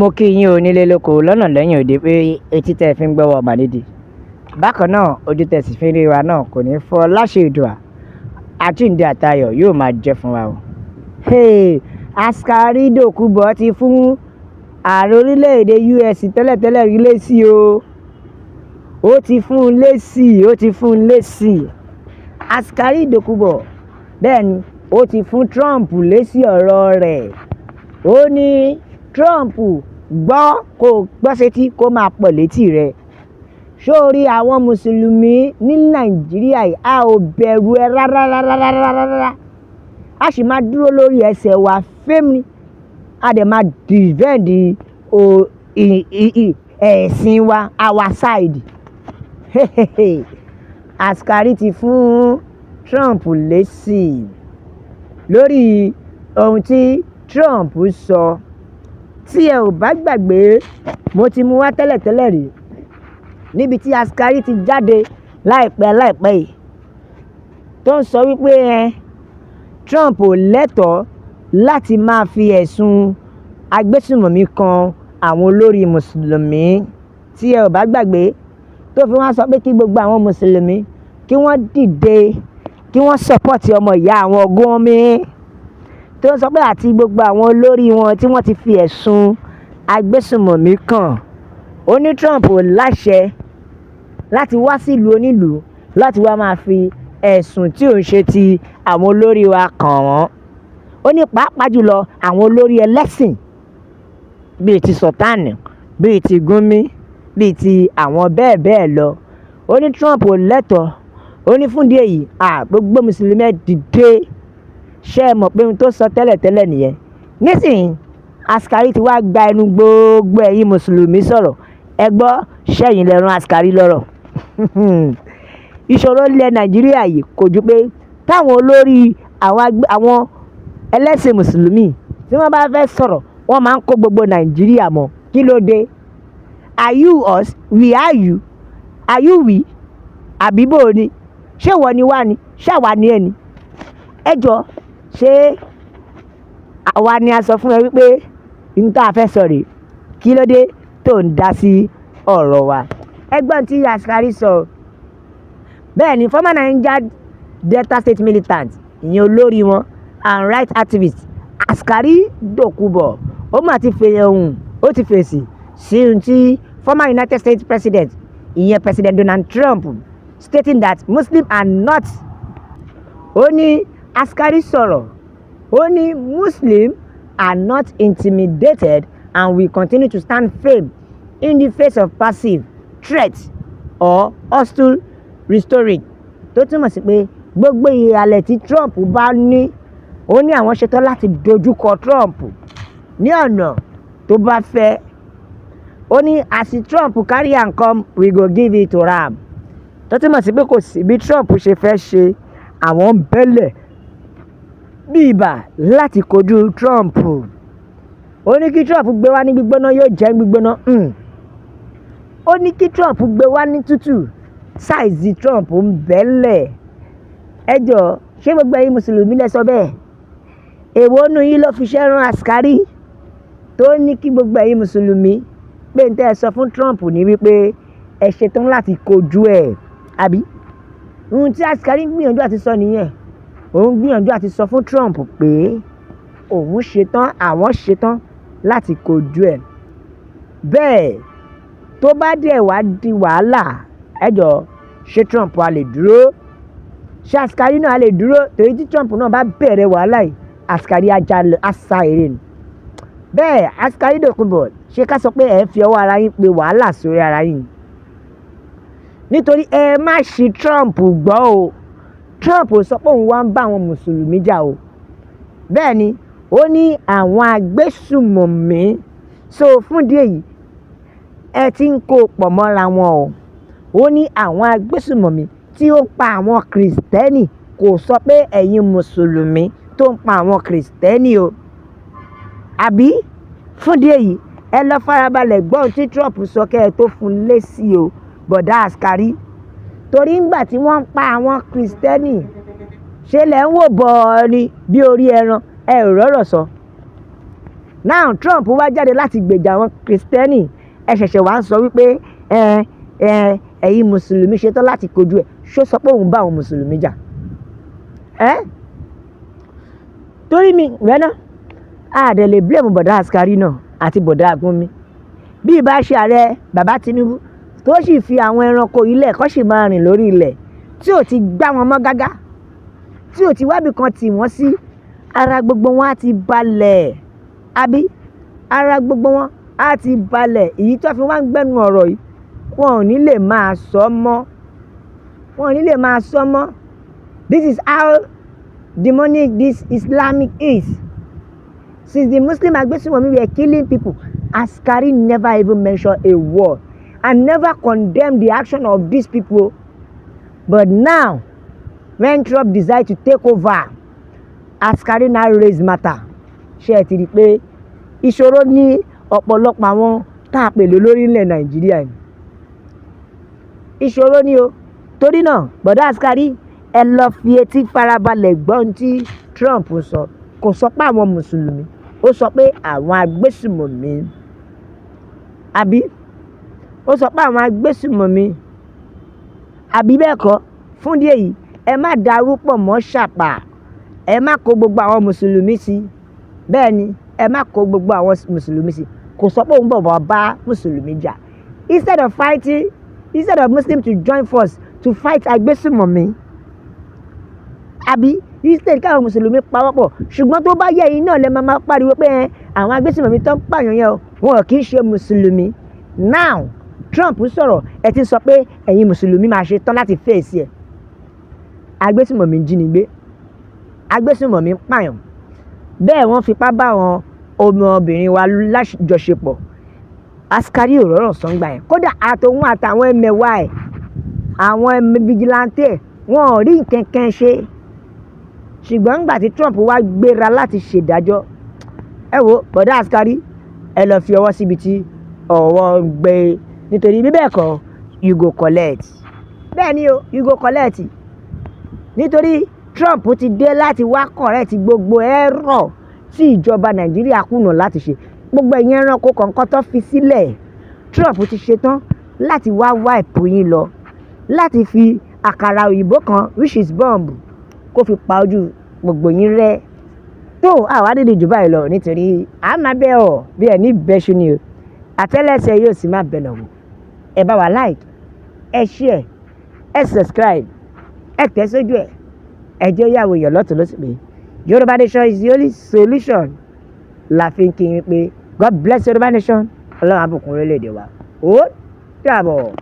Mo kí yín o nílé lóko lọ́nà lẹ́yìn òde pé etí tẹ́ fi ń gbọ́wọ́ mànídì. Bákan náà, ojú tẹ́ sì fi ń rí wa náà kò ní fọ́ láṣẹ Èdùà. Àjíǹde àtayọ̀ yóò máa jẹ́ fún wa o. Hey, Asari Dokubo ti fún ààrẹ orílẹ̀-èdè US tẹ́lẹ̀tẹ́lẹ̀ rí lésì o. Ó ti fún un lésì, ó ti fún un lésì. Asari Dokubo, bẹ́ẹ̀ ni, ó ti fún Trump lésì ọ̀rọ̀ rẹ̀. Ó ní Trump gbọ́ kó gbọ́ sétí kó máa pọ̀ létí rẹ̀. Sórí àwọn Mùsùlùmí ní Nàìjíríà yìí, a ò bẹ̀rù ẹ rárá rárá rárá rárá. A sì máa dúró lórí ẹsẹ̀ wa firm ni. A dẹ̀ máa defend o ẹ̀sìn wa, our side. Asari ti fún Trump lésì lórí ohun tí Trump sọ. Tí ẹ ò bá gbàgbé, mo ti mú wá tẹ́lẹ̀tẹ́lẹ̀ rí níbi tí Asari ti jáde láìpẹ́ láìpẹ́ yìí tó ń sọ wípé ẹ Trump ò lẹ́tọ̀ọ́ láti máa fi ẹ̀sùn agbésùnmọ̀mí kan àwọn olórí Mùsùlùmí. Tí ẹ ò bá gbàgbé, tó fi wá sọ pé kí gbogbo àwọn Mùsùlùmí kí wọ́n dìde, kí wọ́n support ọmọ ìyá àwọn Gumi, tó ń sọ pé àti gbogbo àwọn olórí wọn tí wọ́n ti fi ẹ̀sùn agbésùnmọ̀mí kàn. Ó ní Trump ò láṣẹ láti wá sílùú onílùú láti wá máa fi ẹ̀sùn tí ò ń ṣe ti àwọn olórí wa kàn wọ́n. Ó ní pàápàá jùlọ àwọn olórí ẹlẹ́sìn bíi ti Sultan, bíi ti Gumi, bíi ti àwọn bẹ́ẹ̀ bẹ́ẹ̀ lọ. Ó ní Trump ò lẹ́tọ̀ọ́. Ó ní fún ìdí èyí, à gbogbo Mùsùlùmí, ẹ dìde. Ṣé ẹ mọ̀ pé ohun tó sọ tẹ́lẹ̀tẹ́lẹ̀ nìyẹn? Nísìnyí, Asari ti wá gba ẹnu gbogbo ẹ̀yin Mùsùlùmí sọ̀rọ̀. Ẹ gbọ́, ṣẹ́yìn lẹ rán Asari lọ́rọ̀? Ìṣòro ilẹ̀ Nàìjíríà yìí kò ju pé táwọn olórí àwọn ẹlẹ́sìn Mùsùlùmí tí wọ́n bá fẹ́ sọ̀rọ̀, wọ́n máa ń kó gbogbo Nàìjíríà mọ́. Kí ló dé? Are you us? We are you? Are you we? Àbí bò ni? Ṣé ìwọ ni wá ni? Ṣé àwa ni ẹ ni? Ẹ jọ, ṣé àwa ni a sọ fún ẹ wípé n tá a fẹ́ sọ rèé? Kí ló dé tó ń dá sí ọ̀rọ̀ wa? Ẹ gbọ́ n tí Asari sọ. Bẹ́ẹ̀ ni, former Niger Delta State militant, ìyẹn olórí wọn, and right activist Asari Dokubo, ó mà ti fè ohùn, ó ti fèsì sí ohun tí former United States President, ìyẹn President Donald Trump, stating that Muslims are not. Ó ní Asari sọ̀rọ̀, ó ní Muslims are not intimidated and will continue to stand firm in the face of passive threat or hostile rhetoric, tó túmọ̀ sí pé gbogbo ìhàlẹ̀ tí Trump bá ní, ó ní àwọn ṣetán láti dojúkọ Trump ní ọ̀nà tó bá fẹ́. Ó ní as Trump carry am come, we go give it to am, tó túmọ̀ sí pé kò sí bí Trump ṣe fẹ́ ṣe, àwọn ń bẹ́lẹ̀ bí ibà láti kojú Trump. Ó ní kí Trump gbé wá ní gbígbóná, yóò jẹ́ gbígbóná. Ó ní kí Trump gbé wá ní tútù, size Trump ń bẹ́lẹ̀. Ẹ jọ, ṣé gbogbo ẹ̀yin Mùsùlùmí lẹ sọ bẹ́ẹ̀? Èwo nínú yín ló fi iṣẹ́ rán Asari tó ní kí gbogbo ẹ̀yin Mùsùlùmí pé n tẹ́ ẹ sọ fún Trump ní wípé ẹ ṣetán láti kojú ẹ̀? Àbí ohun tí Asari ń gbìyànjú àti sọ nìyẹn? Òun gbìyànjú àti sọ fún Trump pé òun ṣetán, àwọn ṣetán láti kojú ẹ̀. Bẹ́ẹ̀ tó bá dẹ̀ wá di wàhálà, ẹ jọ, ṣé Trump á lè dúró? Ṣé Asari náà á lè dúró? Torí tí Trump náà bá bẹ̀rẹ̀ wàhálà yìí, Asari ajá á sá eré ni. Bẹ́ẹ̀ Asari Dokubo, ṣé ká sọ pé ẹ fi ọwọ́ ara yín pe wàhálà sórí ara yín? Nítorí ẹ má ṣi Trump gbọ́ o. Trump sọ pé òun wá ń bá àwọn Mùsùlùmí jà o. Bẹ́ẹ̀ ni, ó ní àwọn agbésùmọ̀mí. So fún ìdí èyí, ẹ ti ń kó pọ̀ mọ́ra wọn o. Ó ní àwọn agbésùmọ̀mí tí ó ń pa àwọn Kìrìsìtẹ́nì, kò sọ pé ẹ̀yin Mùsùlùmí tó ń pa àwọn Kìrìsìtẹ́nì o. Àbí fún ìdí èyí, ẹ lọ farabalẹ̀ gbọ́ ohun tí Trump sọ kẹ́ ẹ tó fún un lésì o, bọ̀dá Asari. Torí ńgbà tí wọ́n ń pa àwọn Kìrìsìtẹ́nì, ṣe lẹ̀ ń wò bọ̀ ni bí orí ẹran, ẹ ò rọ́rọ̀ sọ. Now Trump wá jáde láti gbèjà àwọn Kristẹni, ẹ ṣẹ̀ṣẹ̀ wá ń sọ wípé ẹ ẹ ẹ̀yin Mùsùlùmí ṣetán láti kojú ẹ̀. Ṣó sọ pé òun bá àwọn Mùsùlùmí jà ẹ́? Torí mi rẹ́ náà, a dẹ̀ lè blame bọ̀dá Askari náà àti bọ̀dá Gúnmi. Bí ìbá ṣe ààrẹ bàbá Tinubu tó sì fi àwọn ẹranko ilẹ̀ kó sì máa rìn lórí ilẹ̀, tí ò ti gbá wọn mọ́ gágá, tí ò ti wábì kan tì wọ́n sí, ara gbogbo wọn á ti balẹ̀, àbí ara gbogbo wọn á ti balẹ̀. Èyí tó fi wá ń gbẹ́nu ọ̀rọ̀ yìí, wọn ò ní lè máa sọ mọ́, wọn ò ní lè máa sọ mọ́. This is how demonic this Islamic is. Since the Muslim agbésùnmọ̀mí were killing people, Askari never even mention a word and never condemn the action of these people. But now, when Trump decide to take over, Askari now raise matter. Ṣé ẹ ti rí i pé ìṣòro ní ọ̀pọ̀lọpọ̀ àwọn tá a pè lórí ilẹ̀ Nàìjíríà ni? Ìṣòro ni o. Torí náà, bọ̀dá Askari, ẹ lọ fi etí farabalẹ̀ gbọ́ ohun tí Trump sọ. Kò sọ pé àwọn Mùsùlùmí, ó sọ pé àwọn agbésùmọ̀mí, àbí? Ó sọ pé àwọn agbésùmọ̀mí, àbí bẹ́ẹ̀ kọ́? Fún ìdí èyí, ẹ má darúpọ̀ mọ́ ṣàpà, ẹ má kó gbogbo àwọn Mùsùlùmí sí. Bẹ́ẹ̀ ni, ẹ má kó gbogbo àwọn Mùsùlùmí sí. Kò sọ pé òun bọ̀ wá bá Mùsùlùmí jà. Instead of fighting, instead of Muslim to join force to fight agbésùmọ̀mí, àbí instead káwọn Mùsùlùmí pawọ́pọ̀, ṣùgbọ́n tó bá yẹ, yín náà lẹ máa máa pariwo pé ẹ àwọn agbésùmọ̀mí tó ń pààyàn yẹn o, wọn kì í ṣe Mùsùlùmí. Now Trump sọ̀rọ̀, ẹ ti sọ pé ẹ̀yin Mùsùlùmí máa ṣe tán láti fèsì ẹ̀. Agbésùmọ̀mí ń jínigbé, agbésùmọ̀mí ń pààyàn, bẹ́ẹ̀ wọ́n fipá bá àwọn ọmọbìnrin wa lájọṣepọ̀. Askari ò rọ́rọ̀ sọ́ngbà yẹn. Kódà àtòun àtàwọn ẹmẹ̀wà ẹ̀, àwọn vigilante ẹ̀, wọn ò rí nǹkan kan ṣe. Ṣùgbọ́n nígbà tí Trump wá gbéra láti ṣèdájọ́, ẹ wo bọ̀dá Askari, ẹ lọ fi ọwọ́ síbi tí ọwọ́ ń gbé, nítorí bí bẹ́ẹ̀ kọ́, you go collect. Bẹ́ẹ̀ ni o, you go collect, nítorí Trump ti dé láti wá correct gbogbo error tí ìjọba Nàìjíríà kùnà láti ṣe. Gbogbo ẹ̀yin ẹranko kọ̀ọ̀kan tó fi sílẹ̀, Trump ti ṣetán láti wá wipe yín lọ, láti fi àkàrà òyìnbó kan, which is bomb, kó fi pa ojú gbogbo yín rẹ́. Tó àwa dídì jù báyìí lọ, nítorí a máa bẹ́ ọ bí ẹ ní bẹ́ṣu ni o, àtẹ́lẹsẹ̀ yóò sì máa bẹ̀ lọ́wọ́. Ẹ bá wa like, ẹ share, ẹ subscribe, ẹ tẹ̀ sójú ẹ, ẹ jẹ́ yàwó èèyàn lọ́tún lọ́sì pé Yorùbá Nation is the only solution. La fi ń kí yín pé God bless Yorùbá Nation. Ọlọ́run á bùkún orílẹ̀-èdè wa. Ó dàbọ̀.